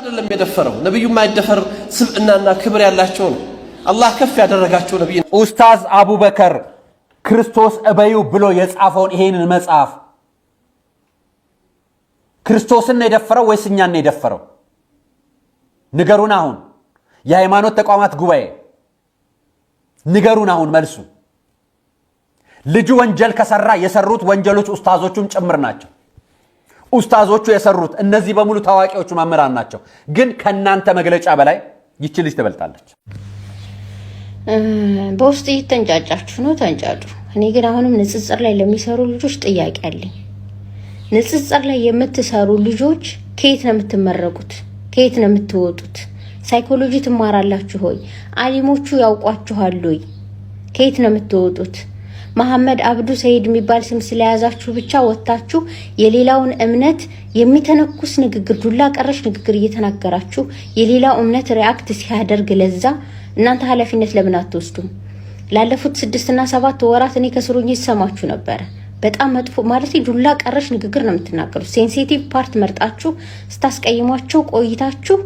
አይደለም የደፈረው ነብዩ፣ የማይደፈር ስብዕናና ክብር ያላቸው ነው። አላህ ከፍ ያደረጋቸው ነብይ። ኡስታዝ አቡበከር ክርስቶስ እበዩ ብሎ የጻፈውን ይሄንን መጽሐፍ ክርስቶስን ነው የደፈረው ወይስ እኛን ነው የደፈረው? ንገሩን። አሁን የሃይማኖት ተቋማት ጉባኤ ንገሩን አሁን መልሱ። ልጁ ወንጀል ከሰራ የሰሩት ወንጀሎች ኡስታዞቹም ጭምር ናቸው። ኡስታዞቹ የሰሩት እነዚህ በሙሉ ታዋቂዎቹ መምህራን ናቸው። ግን ከእናንተ መግለጫ በላይ ይቺ ልጅ ትበልጣለች። በውስጥ እየተንጫጫችሁ ነው፣ ተንጫጩ። እኔ ግን አሁንም ንጽጽር ላይ ለሚሰሩ ልጆች ጥያቄ አለኝ። ንጽጽር ላይ የምትሰሩ ልጆች ከየት ነው የምትመረቁት? ከየት ነው የምትወጡት? ሳይኮሎጂ ትማራላችሁ ሆይ? አሊሞቹ ያውቋችኋል ወይ? ከየት ነው የምትወጡት? መሐመድ አብዱ ሰይድ የሚባል ስም ስለያዛችሁ ብቻ ወጥታችሁ የሌላውን እምነት የሚተነኩስ ንግግር፣ ዱላ ቀረሽ ንግግር እየተናገራችሁ የሌላው እምነት react ሲያደርግ ለዛ እናንተ ኃላፊነት ለምን አትወስዱም? ላለፉት 6ና 7 ወራት እኔ ከስሩኝ ይሰማችሁ ነበረ። በጣም መጥፎ ማለት ዱላ ቀረሽ ንግግር ነው የምትናገሩት። Sensitive part መርጣችሁ ስታስቀይሟቸው ቆይታችሁ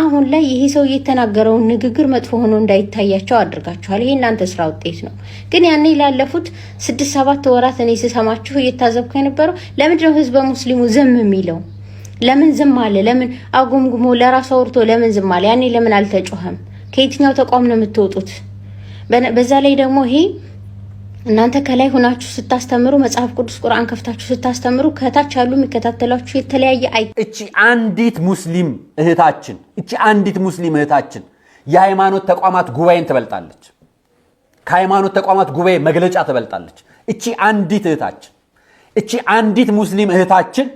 አሁን ላይ ይሄ ሰው የተናገረውን ንግግር መጥፎ ሆኖ እንዳይታያቸው አድርጋችኋል። ይሄ እናንተ ስራ ውጤት ነው። ግን ያኔ ላለፉት 6-7 ወራት እኔ ስሰማችሁ እየታዘብኩ የነበረው ለምንድነው ህዝበ ሙስሊሙ ዝም የሚለው? ለምን ዝም አለ? ለምን አጉምጉሞ ለራሱ አውርቶ ለምን ዝም አለ? ያኔ ለምን አልተጮኸም? ከየትኛው ተቋም ነው የምትወጡት? በዛ ላይ ደግሞ ይሄ እናንተ ከላይ ሆናችሁ ስታስተምሩ፣ መጽሐፍ ቅዱስ ቁርአን ከፍታችሁ ስታስተምሩ ከታች ያሉ የሚከታተሏችሁ የተለያየ አይ እቺ አንዲት ሙስሊም እህታችን የሃይማኖት ተቋማት ጉባኤን ትበልጣለች። ከሃይማኖት ተቋማት ጉባኤ መግለጫ ትበልጣለች። እቺ አንዲት ሙስሊም እህታችን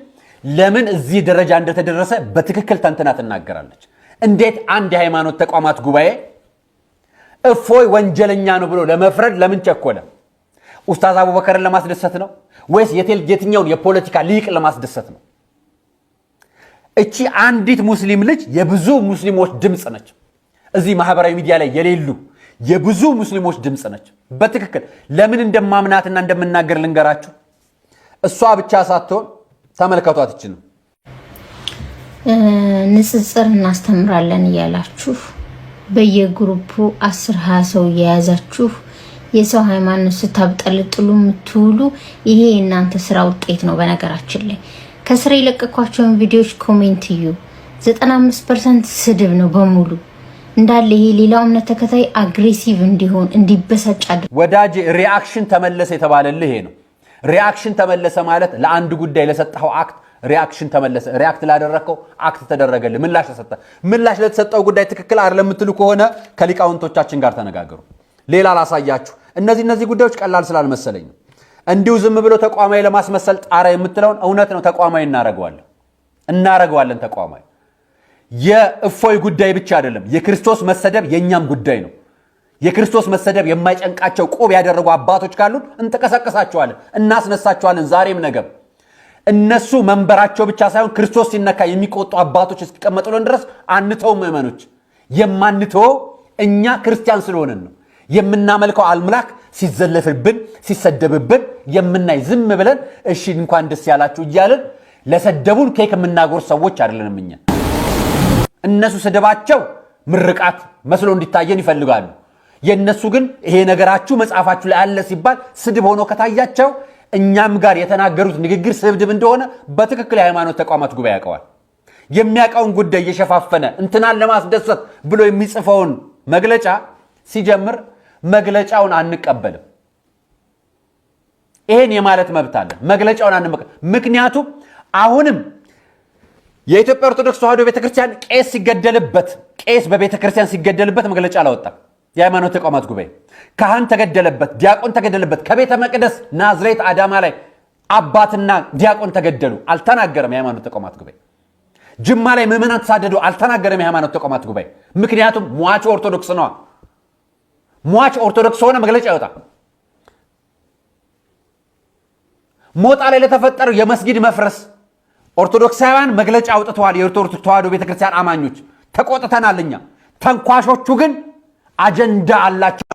ለምን እዚህ ደረጃ እንደተደረሰ በትክክል ተንትና ትናገራለች። እንዴት አንድ የሃይማኖት ተቋማት ጉባኤ እፎይ ወንጀለኛ ነው ብሎ ለመፍረድ ለምን ቸኮለ? ኡስታዝ አቡበከርን ለማስደሰት ነው ወይስ የትኛውን የፖለቲካ ሊቅ ለማስደሰት ነው? እቺ አንዲት ሙስሊም ልጅ የብዙ ሙስሊሞች ድምፅ ነች። እዚህ ማህበራዊ ሚዲያ ላይ የሌሉ የብዙ ሙስሊሞች ድምፅ ነች። በትክክል ለምን እንደማምናትና እንደምናገር ልንገራችሁ። እሷ ብቻ ሳትሆን ተመልከቷት። ይችን ንጽጽር እናስተምራለን እያላችሁ በየ group ኡ 10-20 ሰው እየያዛችሁ የሰው ሃይማኖት ስታብጠልጥሉ የምትውሉ ይሄ የእናንተ ስራ ውጤት ነው። በነገራችን ላይ ከስራ የለቀኳቸውን ቪዲዮዎች comment እዩ። 95% ስድብ ነው በሙሉ እንዳለ። ይሄ ሌላው እምነት ተከታይ aggressive እንዲሆን እንዲበሳጭ ወዳጅ፣ reaction ተመለሰ የተባለልህ ይሄ ነው። Reaction ተመለሰ ማለት ለአንድ ጉዳይ ለሰጠኸው act reaction ተመለሰ። React ላደረግከው act ተደረገልህ፣ ምላሽ ተሰጠ። ምላሽ ለተሰጠው ጉዳይ ትክክል አይደለም የምትሉ ከሆነ ከሊቃውንቶቻችን ጋር ተነጋገሩ። ሌላ ላሳያችሁ። እነዚህ ጉዳዮች ቀላል ስላልመሰለኝ ነው። እንዲሁ ዝም ብሎ ተቋማዊ ለማስመሰል ጣራ የምትለውን እውነት ነው። ተቋማዊ እናረገዋለን ተቋማዊ። የእፎይ ጉዳይ ብቻ አይደለም። የክርስቶስ መሰደብ የእኛም ጉዳይ ነው። የክርስቶስ መሰደብ የማይጨንቃቸው ቆብ ያደረጉ አባቶች ካሉን እንጠቀሰቅሳቸዋለን፣ እናስነሳቸዋለን። ዛሬም ነገም እነሱ መንበራቸው ብቻ ሳይሆን ክርስቶስ ሲነካ የሚቆጡ አባቶች እስኪቀመጡልን ድረስ አንተው። ምዕመኖች፣ የማንተወው እኛ ክርስቲያን ስለሆንን ነው። የምናመልከው አምላክ ሲዘለፍብን ሲሰደብብን የምናይ ዝም ብለን እሺ እንኳን ደስ ያላችሁ እያልን ለሰደቡን ኬክ የምናጎርስ ሰዎች አይደለንም እኛ። እነሱ ስድባቸው ምርቃት መስሎ እንዲታየን ይፈልጋሉ። የእነሱ ግን ይሄ ነገራችሁ መጽሐፋችሁ ላይ አለ ሲባል ስድብ ሆኖ ከታያቸው እኛም ጋር የተናገሩት ንግግር ስድብ እንደሆነ በትክክል የሃይማኖት ተቋማት ጉባኤ ያውቀዋል። የሚያውቀውን ጉዳይ እየሸፋፈነ እንትናን ለማስደሰት ብሎ የሚጽፈውን መግለጫ ሲጀምር መግለጫውን አንቀበልም። ይሄን የማለት መብት አለን። መግለጫውን አንቀበልም። ምክንያቱም አሁንም የኢትዮጵያ ኦርቶዶክስ ተዋሕዶ ቤተክርስቲያን ቄስ ሲገደልበት፣ ቄስ በቤተክርስቲያን ሲገደልበት መግለጫ አላወጣም። የሃይማኖት ተቋማት ጉባኤ ካህን ተገደለበት፣ ዲያቆን ተገደለበት፣ ከቤተ መቅደስ ናዝሬት አዳማ ላይ አባትና ዲያቆን ተገደሉ፣ አልተናገረም የሃይማኖት ተቋማት ጉባኤ። ጅማ ላይ ምዕመናን ተሳደዱ፣ አልተናገረም የሃይማኖት ተቋማት ጉባኤ። ምክንያቱም ሟቹ ኦርቶዶክስ ነዋ። ሟች ኦርቶዶክስ ሆነ መግለጫ ይወጣ። ሞጣ ላይ ለተፈጠረው የመስጊድ መፍረስ ኦርቶዶክሳውያን መግለጫ አውጥተዋል። የኦርቶዶክስ ተዋሕዶ ቤተክርስቲያን አማኞች ተቆጥተናል እኛ። ተንኳሾቹ ግን አጀንዳ አላቸው።